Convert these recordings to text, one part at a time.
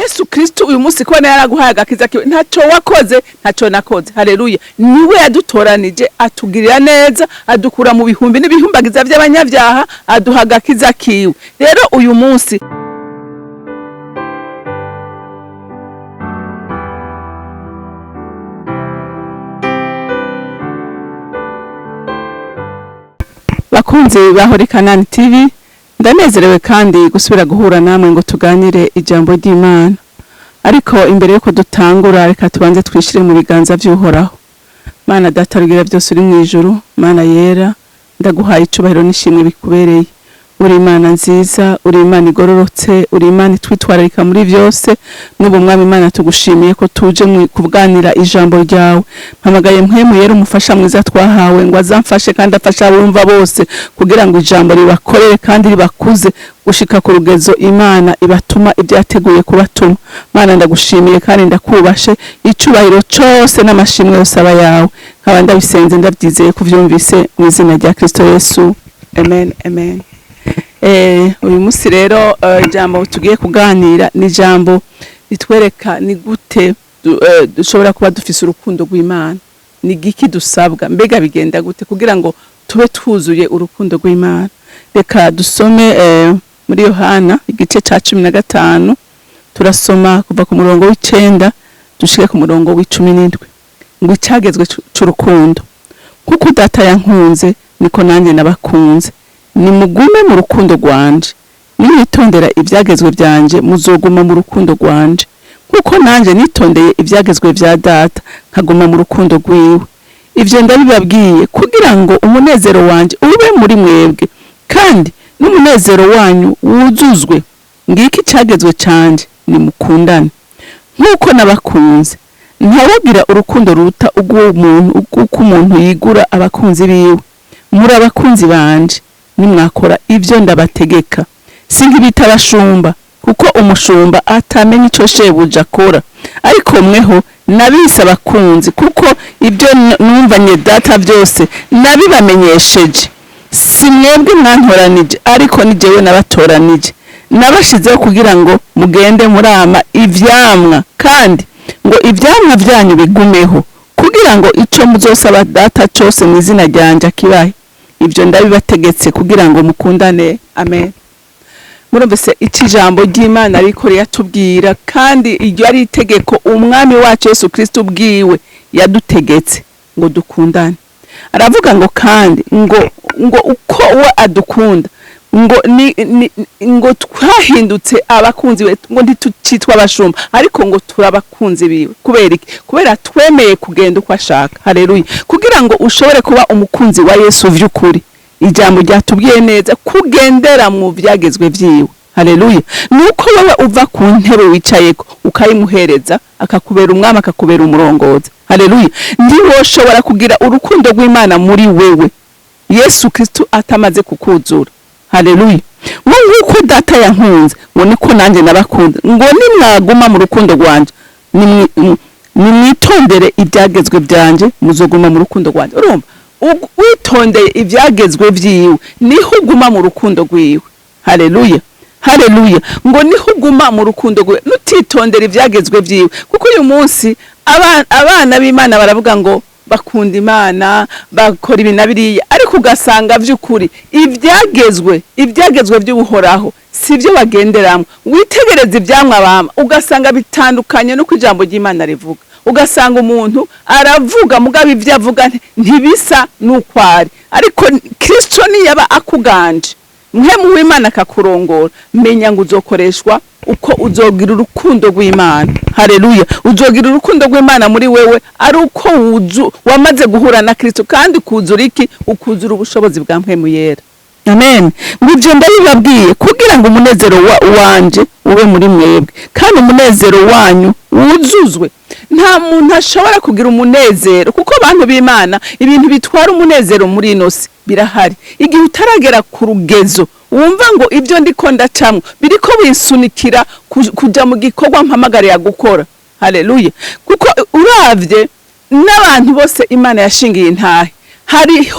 Yesu Kristo uyu munsi kubona yaraguhaye agakiza kiwe, ntacyo wakoze, ntacyo nakoze. Haleluya! Niwe yadutoranije, atugirira neza, adukura mu bihumbi n'ibihumbagiza by'abanyabyaha, aduha agakiza kiwe. Rero uyu munsi bakunzi ba Holy Kanani TV, ndanezerewe kandi gusubira guhura namwe ngo tuganire ijambo ry'Imana. Ariko imbere yuko dutangura, reka tubanze twishire mu biganza vy'Uhoraho. Mana Data rugira byose uri mu ijuru, Mana yera, ndaguhaye icubahiro n'ishimwe bikubereye. Uri Imana nziza, uri Imana igororotse, uri Imana itwitwararika muri byose. N'ubu Mwami Imana, tugushimiye ko tuje kuganira ijambo ryawe. Mpamagaye Mpwemu Yera, umufasha mwiza twahawe, ngo azamfashe kandi afashe abumva bose, kugira ngo ijambo ribakorere kandi ribakuze gushika ku rugezo Imana ibatuma ibyo yateguye kubatuma. Mana, ndagushimiye kandi ndakubashe. Icubahiro cose n'amashimwe yose aba yawe. Nkaba ndabisenze ndabyizeye kuvyumvise, mu izina rya Kristo Yesu, amen, amen. Uyu munsi rero ijambo tugiye kuganira ni ijambo ritwereka ni gute dushobora kuba dufise urukundo rw'Imana. Ni giki dusabwa? Mbega bigenda gute kugira ngo tube twuzuye urukundo rw'Imana? Reka dusome muri Yohana igice ca 15. Turasoma kuva ku murongo w'9 dushike ku murongo w'17. Ngo icagezwe c'urukundo: "Kuko Data yankunze, niko nanjye nabakunze. Nimugume mu rukundo rwanje. Nimwitondera ibyagezwe byanje, muzoguma mu rukundo rwanje, kuko nanjye nitondeye ibyagezwe bya Data, nkaguma mu rukundo rwiwe. Ibyo ndabibabwiye kugira ngo umunezero wanje ube muri mwebwe, kandi n'umunezero wanyu wuzuzwe. Ngiki icyagezwe canje: nimukundane nk'uko nabakunze. Ntawugira urukundo ruruta urw'umuntu, uko umuntu yigura abakunzi biwe. Muri abakunzi banje nimwakora ibyo ndabategeka. Si nkibita abashumba, kuko umushumba atamenya ico shebuja akora, ariko mweho nabise abakunzi, kuko ibyo numvanye Data byose nabibamenyesheje. Si mwebwe mwantoranije, ariko ni jewe nabatoranije, nabashizeho kugira ngo mugende murama ivyamwa, kandi ngo ivyamwa vyanyu bigumeho, kugira ngo ico muzosaba Data cose mu izina ryanje akibahe. Ibyo ndabibategetse kugira ngo mukundane." Amen. Murumvise iki ijambo ry'Imana ariko riyatubwira, kandi iryo ari itegeko Umwami wacu Yesu Kristo ubwiwe yadutegetse, ngo dukundane. Aravuga ngo kandi ngo uko we adukunda, ngo ni ngo twahindutse abakunzi be, ngo ntitucitwa abashumba, ariko ngo turabakunzi biwe. Kubera iki? Kubera twemeye kugenda uko ashaka. Haleluya! Kugira ngo ushobore kuba umukunzi wa Yesu vy'ukuri, ijambo ryatubwiye neza kugendera mu vyagezwe vyiwe. Haleluya! Nuko wowe uva ku ntebe wicayeko ukayimuhereza, akakubera umwami, akakubera umurongozi. Haleluya! Ntiwoshobora kugira urukundo rw'Imana muri wewe Yesu Kristo atamaze kukuzura. Haleluya! Ngo nk'uko Data yankunze, ngo niko nanjye nabakunda. Ngo nimwaguma mu rukundo rwanje, nimwitondere ibyagezwe byanje, muzoguma mu rukundo rwanje. Urumva, witondeye ibyagezwe vyiwe, niho uguma mu rukundo rwiwe. Haleluya, haleluya! Ngo niho uguma mu rukundo rwiwe, nutitondera ibyagezwe vyiwe. Kuko uyu munsi abana b'Imana baravuga ngo bakunda Imana, bakora ibi na biriya, ariko ugasanga vy'ukuri ibyagezwe by'Uhoraho si byo bagenderamo. Witegereza ibyamwa bama, ugasanga bitandukanye n'uko ijambo ry'Imana rivuga. Ugasanga umuntu aravuga, mugabo ibyo avuga ntibisa n'uko ari. Ariko Kristo niyaba akuganje, Mpwemu w'Imana akakurongora, menya ngo uzokoreshwa uko uzogira urukundo rw'Imana. Haleluya! Uzogira urukundo rw'Imana muri wewe ari uko wuzu wamaze guhura na Kristo, kandi ukuzura iki? Ukuzura ubushobozi bwa Mpwemu Yera. Amen. Ngo ibyo ndabibabwiye kugira ngo umunezero wanje ube muri mwebwe, kandi umunezero wanyu wuzuzwe. Nta muntu ashobora kugira umunezero, kuko abantu b'Imana, ibintu bitwara umunezero muri ino si birahari. Igihe utaragera ku rugezo wumva ngo ibyo ndiko ndacamwo biriko binsunikira kuja mu gikorwa mpamagarira gukora. Haleluya! Kuko uravye n'abantu bose Imana yashingiye intahe, hari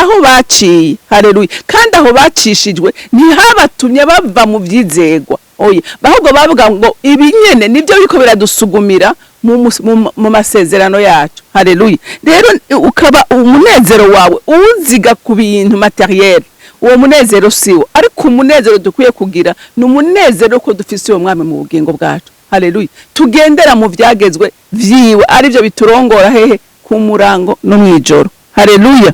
aho baciye. Haleluya! Kandi aho bacishijwe ntihabatumye bava mu vyizegwa. Oya, ahubwo bavuga ngo ibi nyene nibyo biriko biradusugumira mu masezerano yacu. Haleluya! Rero ukaba umunezero wawe uwuziga ku bintu matériel, uwo munezero siwo. Ariko umunezero dukwiye kugira ni umunezero ko dufise uwo mwami mu bugingo bwacu. Haleluya! Tugendera mu vyagezwe vyiwe, arivyo biturongora hehe? Ku murango no mw'ijoro. Haleluya!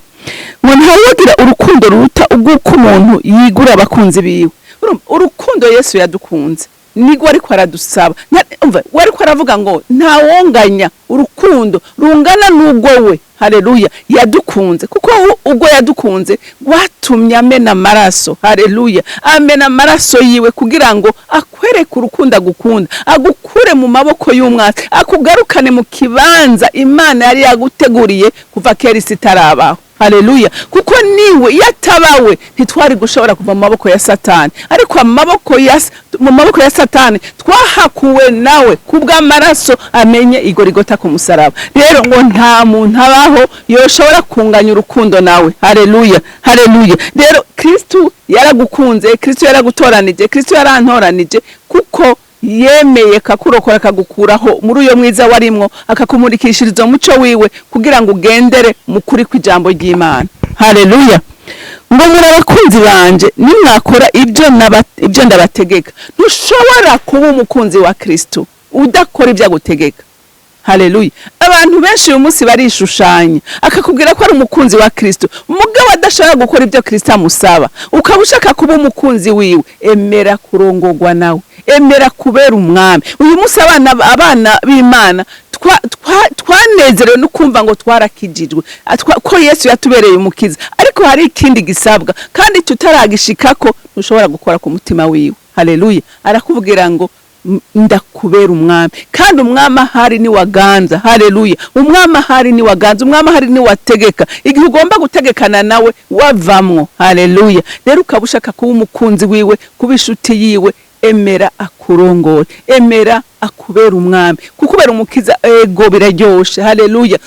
Ngo ntawugira urukundo ruruta ubw'uko umuntu yigura abakunzi biwe. Urumva, urukundo Yesu yadukunze nigwo ariko aradusaba. Umva, we ariko aravuga ngo ntawonganya urukundo rungana n'ubwo we, haleluya, yadukunze, kuko ubwo yadukunze rwatumye amena amaraso. Haleluya! Amena amaraso yiwe kugira ngo akwereke urukundo agukunda, agukure mu maboko y'umwasi, akugarukane mu kibanza Imana yari yaguteguriye kuva kera isi itarabaho. Haleluya! Kuko niwe, iyo atabawe ntitwari gushobora kuva mu maboko ya Satani. Ariko amaboko ya mu maboko ya Satani twahakuwe nawe kubw'amaraso amenye igorigota ku musaraba. Rero ngo nta muntu abaho yoshobora kunganya urukundo nawe. Haleluya, haleluya! Rero Kristu yaragukunze, Kristu yaragutoranije, Kristu yarantoranije, kuko yemeye kakurokora, akagukuraho muri uyo mwiza warimwo, akakumurikishiriza umuco wiwe kugira ngo ugendere mu kuri kw'ijambo ry'Imana. Haleluya! Ngo muri abakunzi banje nimwakora ibyo ndabategeka. Ntushobora kuba umukunzi wa Kristo udakora ibyo agutegeka. Haleluya! Abantu benshi uyu munsi barishushanya, akakubwira ko ari umukunzi wa Kristo, mugabo adashobora gukora ibyo Kristo amusaba. Ukaba ushaka kuba umukunzi wiwe, emera kurongorwa nawe, emera kubera umwami. Uyu munsi abana b'Imana twanezerewe no kumva ngo twarakijijwe, ko Yesu yatubereye umukiza, ariko hari ikindi gisabwa kandi tutaragishikako. Ntushobora gukora ku mutima wiwe. Haleluya! Arakubwira ngo ndakubera umwami, kandi umwami ahari ni waganza. Haleluya! Umwami ahari ni waganza, umwami ahari ni wategeka. Igihe ugomba gutegekana nawe wavamwo. Haleluya! Rero ukaba ushaka kuba umukunzi wiwe, kuba inshuti yiwe, emera akurongore, emera akubera umwami. Kukubera umukiza, ego, biraryoshe. Haleluya!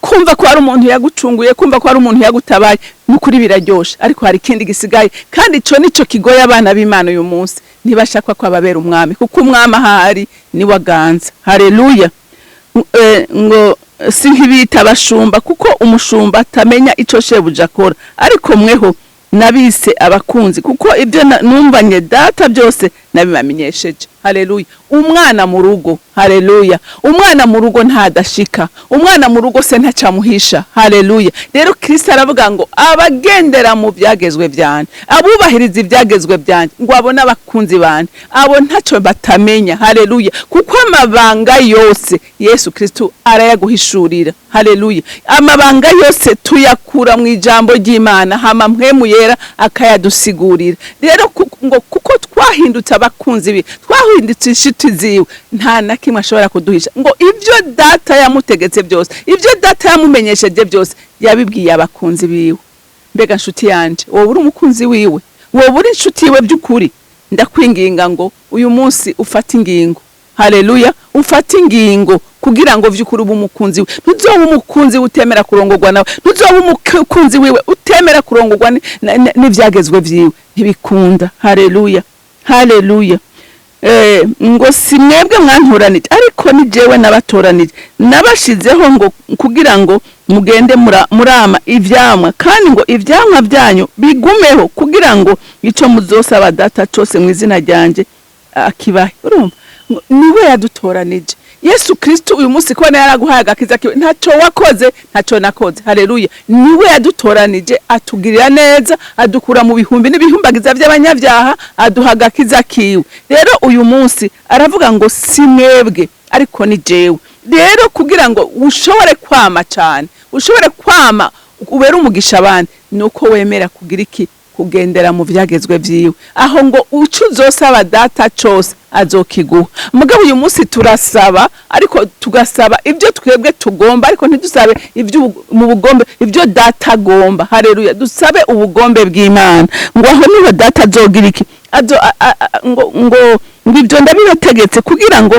Kumva ko hari umuntu yagucunguye, kumva ko hari umuntu yagutabaye, nukuri biraryoshe. Ariko hari ikindi gisigaye, kandi ico nico kigoye abana b'Imana uyu munsi: ntibashaka ko ababera umwami, kuko umwami ahari ni waganza. Haleluya! Ngo si nkibita abashumba, kuko umushumba atamenya ico shebuja akora, ariko mweho nabise abakunzi, kuko ibyo numvanye Data byose nabibamenyesheje. Haleluya! Umwana mu rugo, haleluya, umwana mu rugo ntadashika, umwana mu rugo se ntacamuhisha. Haleluya! Rero Kristo aravuga ngo abagendera mu byagezwe byanje, abubahiriza ibyagezwe byanje, ngo abone abakunzi banje, abo ntaco batamenya. Haleluya! Kuko amabanga yose Yesu Kristo arayaguhishurira. Haleluya! Amabanga yose tuyakura mu ijambo ry'Imana, hama Mpwemu Yera akayadusigurira. Rero ngo kuko twahindutse abakunzi be, twahindutse inshuti ziwe, nta na kimwe ashobora kuduhisha. Ngo ibyo Data yamutegetse byose, ibyo Data yamumenyesheje byose, yabibwiye abakunzi biwe. Mbega nshuti yanje, wowe uri umukunzi wiwe? Wowe uri inshuti yiwe by'ukuri? Ndakwinginga ngo uyu munsi ufate ingingo. Haleluya! Ufate ingingo kugira ngo vy'ukuri ube umukunzi we. Ntuzoba umukunzi we utemera kurongorwa nawe, ntuzoba umukunzi wiwe utemera kurongorwa n'ivyagezwe vyiwe. Ntibikunda. Haleluya, haleluya! Ngo si mwebwe mwantoranije, ariko ni jewe nabatoranije, nabashizeho ngo kugira ngo mugende murama ivyamwa, kandi ngo ivyamwa byanyu bigumeho, kugira ngo ico muzosaba Data cose mu izina ryanje akibahe. Urumva ngo niwe yadutoranije, Yesu Kristo. Uyu munsi kubona yaraguhaye agakiza kiwe, ntaco wakoze, ntaco nakoze. Haleluya! Niwe yadutoranije, atugirira neza, adukura mu bihumbi n'ibihumbagiza by'abanyabyaha, aduha agakiza kiwe. Rero uyu munsi aravuga ngo si mwebwe, ariko ni jewe. Rero kugira ngo ushobore kwama cyane, ushobore kwama ubere umugisha abandi, nuko wemera kugira iki? Kugendera mu vyagezwe vyiwe. Aho ngo uco uzosaba Data cose azokiguha. Mugabo uyu munsi turasaba, ariko tugasaba ibyo twebwe tugomba, ariko ntidusabe ibyo mu bugombe, ibyo Data agomba. Haleluya! Dusabe ubugombe bw'Imana. Ngo aho niho Data azogira iki? Azo ngo ibyo ndabibategetse kugira ngo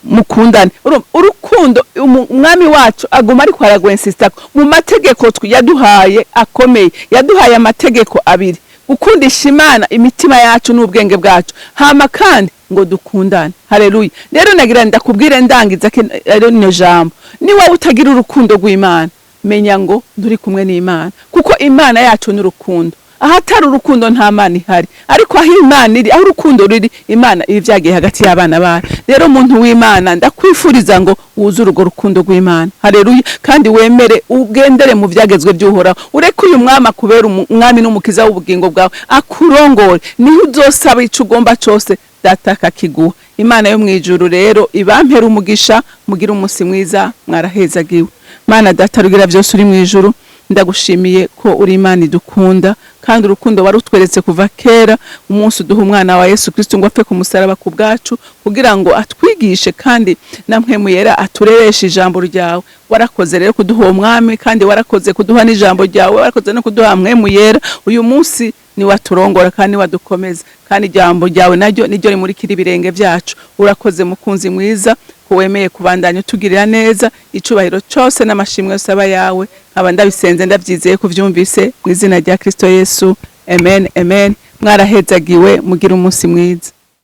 mukundane. Urumva, urukundo umwami wacu aguma ariko aragwensista mu mategeko yaduhaye akomeye. Yaduhaye amategeko abiri: gukunda Imana no gukunda mwene so. Gukundisha Imana imitima yacu n'ubwenge bwacu, hama kandi ngo dukundane. Haleluya! Rero nagira ndakubwire, ndangiza rero rino jambo: ni wowe utagira urukundo rw'Imana, menya ngo nturi kumwe n'Imana, kuko Imana yacu ni urukundo. Ahatari urukundo nta Mana ihari, ariko aho Imana iri, aho urukundo ruri, Imana iba vyagiye hagati y'abana bayo. Rero umuntu w'Imana, ndakwifuriza ngo wuzure urwo rukundo rw'Imana. Haleluya! Kandi wemere ugendere mu vyagezwe by'Uhoraho, ureke uyu mwami akubera umwami n'umukiza w'ubugingo bwawe, akurongore. Niho uzosaba ico ugomba cose, Data akakiguha. Imana yo mw'ijuru rero ibampera umugisha, mugire umunsi mwiza, mwarahezagiwe. Mana Data rugira byose uri mw'ijuru, ndagushimiye ko uri Imana idukunda, kandi urukundo warutweretse kuva kera, umunsi uduha umwana wa Yesu Kristo ngo apfe ku musaraba ku bwacu, kugira ngo atwigishe, kandi na Mpwemu Yera aturereshe ijambo ryawe. Warakoze rero kuduha uwo mwami, kandi warakoze kuduha n'ijambo ryawe, warakoze no kuduha Mpwemu Yera. Uyu munsi ni waturongora kandi wadukomeza, kandi ijambo ryawe naryo niryo rimurikira ibirenge byacu. Urakoze mukunzi mwiza ko wemeye kubandanya utugirira neza. Icubahiro cyose n'amashimwe yose aba yawe. Nkaba ndabisenze ndabyizeye kuvyumvise, mu izina rya Kristo Yesu, amen, amen. Mwarahezagiwe, mugire umunsi mwiza.